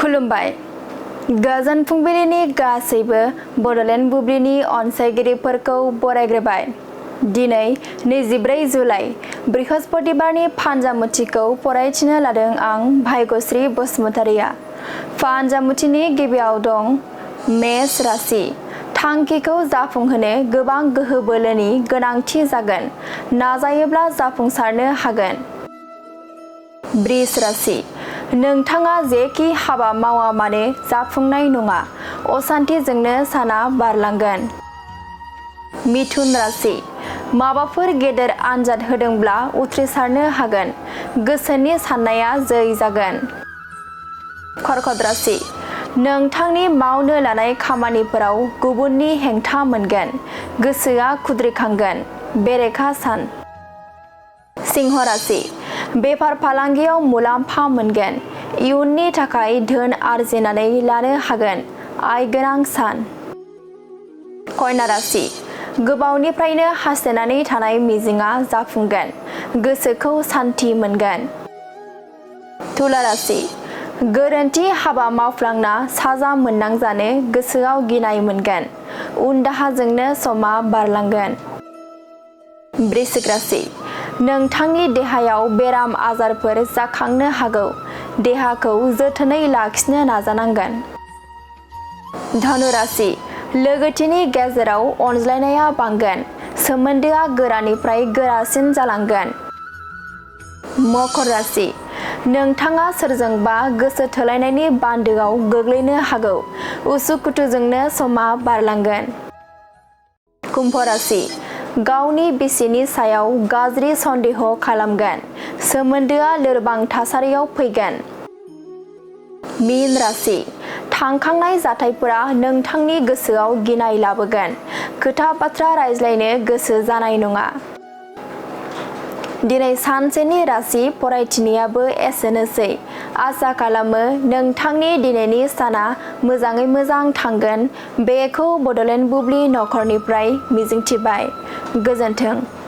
खुलुमबाय गोजोन फुंबिलिनि गासैबो बड'लेण्ड बुब्लिनि अनसायगिरिफोरखौ बरायग्रोबाय। दिनै 24 जुलाइ बृहस्पतिबारनि फानजामुथिखौ फरायथिनो लादों आं भाग्यश्री बसुमतारिया। फानजामुथिनि गिबियाव दं मेष राशि। थांखिखौ जाफुंहोनो गोबां गोहो बोलोनि गोनांथि जागोन, नाजायोब्ला जाफुंसारनो हागोन। वृष राशि। नोंथाङा जेखि हाबा मावा मानो जाफुंनाय नङा, असान्थिजोंनो साना बारलांगोन। मिथुन राशि। माबाफोर गेदेर आनजाद होदोंब्ला उथ्रिसारनो हागोन, गोसोनि साननाया जै जागोन। कर्कट राशि। नोंथांनि मावनो लानाय खामानिफोराव गुबुननि हेंथा मोनगोन, गोसोआ खुद्रिखांगोन। बेरेखा सान। सिंह राशि। बेफार फालांगियाव मुलाम्फा मोनगोन, इयुननि थाखाय धोन आरजिनानै लानो हागोन। आय गोनां सान। कन्या राशि। गोबावनिफ्रायनो हास्थायनानै थानाय मिजिंआ जाफुंगोन, गोसोखौ सान्थि मोनगोन। तुला राशि। गोरोन्थि हाबा मावफ्लांना साजा मोननांजानो गोसोआव गिनाय मोनगोन, उनदाहाजोंनो समा बारलांगोन। वृश्चिक राशि। नोंथांनि देहायाव बेराम आजारफोर जाखांनो हागौ, देहाखौ जोथोनै लाखिनो नाजानांगोन। धनु राशि। लोगोथिनि गेजेराव अनज्लायनाया बांगोन, सोमोन्दोआ गोरानिफ्राय गोरासिन जालांगोन। मकर राशि। नोंथाङा सोरजोंबा गोसो थोलायनायनि बान्दोआव गोग्लैनो हागौ, उसुखुथुजोंनो समा बारलांगोन। कुम्भ राशि। गावनि बिसिनि सायाव गाज्रि सन्देह खालामगोन, सोमोन्दोआ लोरबां थासारियाव फैगोन। मीन राशि। थांखांनाय जाथायफोरा नोंथांनि गोसोआव गिनाय लाबोगोन, खोथा बाथ्रा रायज्लायनो गोसो जानाय नङा। दिनै सानसेनि राशि फरायथिनायाबो एसेनोसै। आसा खालामो नोंथांनि दिनैनि साना मोजाङै मोजां थांगोन, बेखौ बड'लेण्ड बुब्लि नखरनिफ्राय मिजिंथिबाय। गोजोन्थों।